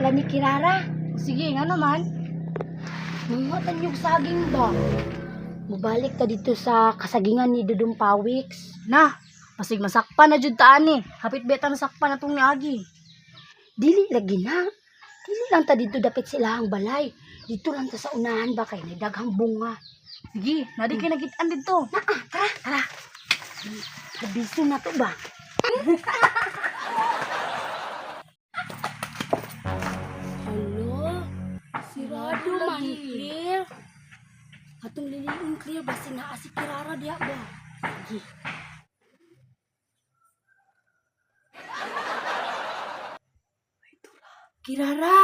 sila ni Kirara. Sige, nga naman. Manguha tanyog saging ba? Mubalik ta dito sa kasagingan ni Dudong Pawiks. Na, pasig masakpan na jud ta ani. Hapit beta nasakpan na tong niagi. Dili lagi na. Dili lang ta dito dapit sila ang balay. Dito lang ta sa unahan ba kay may daghang bunga. Sige, nadi kay nakit-an didto. Naa, tara, tara. Harbiso na to ba? Alo, sirado man, Clear. Atong liliin, Clear, basta naa si Kirara diya ba? Sige. Kirara!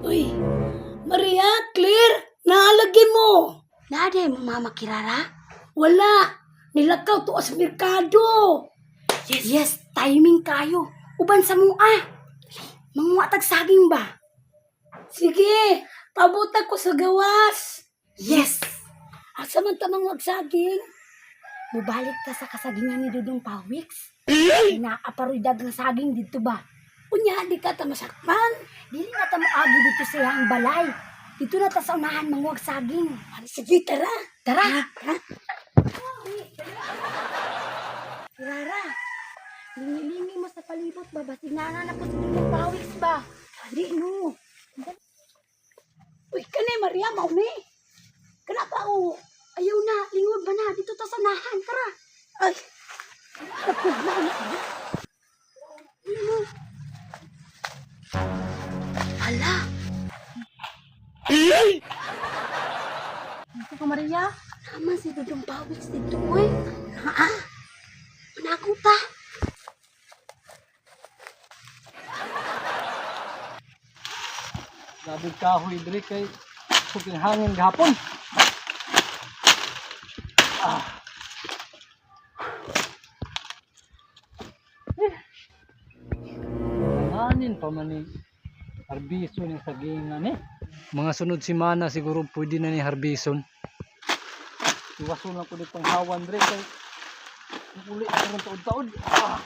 Uy, Maria, clear! Naalagi mo! Naa mo mama Kirara? Wala! Nilakaw to sa merkado! Yes, yes, timing kayo. Uban sa mua. Manguha tag saging ba? Sige, pabuta ko sa gawas! Yes! Asa man tamang magsaging? Mubalik ta sa kasagingan ni Dudong Pawiks. Inaaparoy dagang saging dito ba? Unya, di ka ta masakpan. Dili na ta moagi dito sa iyang balay. Dito na ta sa unahan manguhag saging. Sige, tara! Tara! Tara! Rara, lingi-lingi mo sa palibot ba? Basig na na po si Dudong Pawiks ba? Dali no! Uy, kani Maria, mauni! Kana pa o! Ayaw na, lingod ba na? Dito ta sa unahan, tara! Ay! Naku, mauna na. Hala, Ito ka Maria. naman si Dudong Pawiks dito, uy. Naa, manako ta. Grabe kahoy diri kay suking hangin gahapon. Ah. Eh. Hanin pa man ni harbison ni sagingan eh. Mga sunod semana siguro pwede na ni harbison. Iwason lang ko di panghawan diri kay uli karon taod-taod. Ah.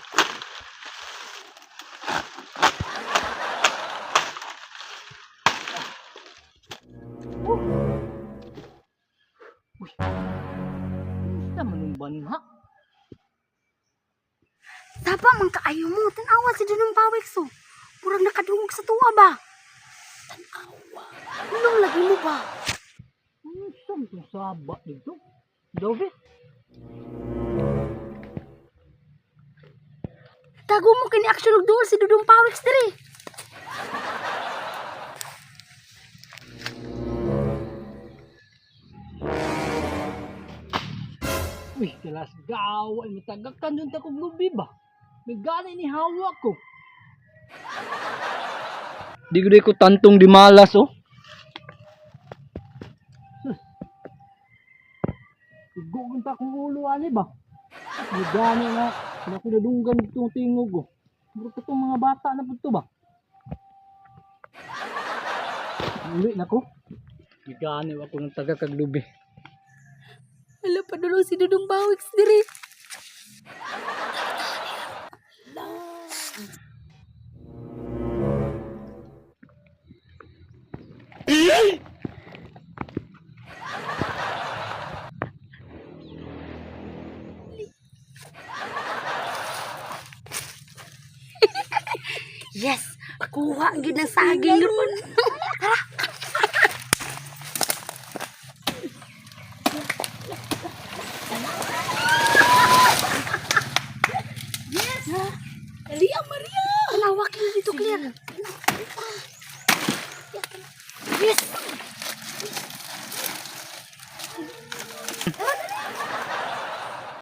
Unsa man ang banha? Saba man kaayo mo, tanawa si Dudong Pawiks oh. Murag nakadungog sa tuwa ba? Tanawa. Anong lagi mo ba? Unsa man tong saba dito? Dove? Tago mo kini action og duol si Dudong Pawiks diri. Uy, kalas gaw ay matagakan dun ta kog lubi ba? May gani ni hawak ko. Di ko di ko tantong di malas oh. Sus. Igo ta kong ulo ani ba? May gani na naku nadunggan itong tingog oh. Murag katong mga bata na pud to ba? Uli na ko. May gani wa ko ng taga kag lubi. Hala padulong si Dudong Pawiks diri. Yes, makuha ang gyud ng saging ron. Dali ang Maria! Tanawa kini dito, Claire. Yes!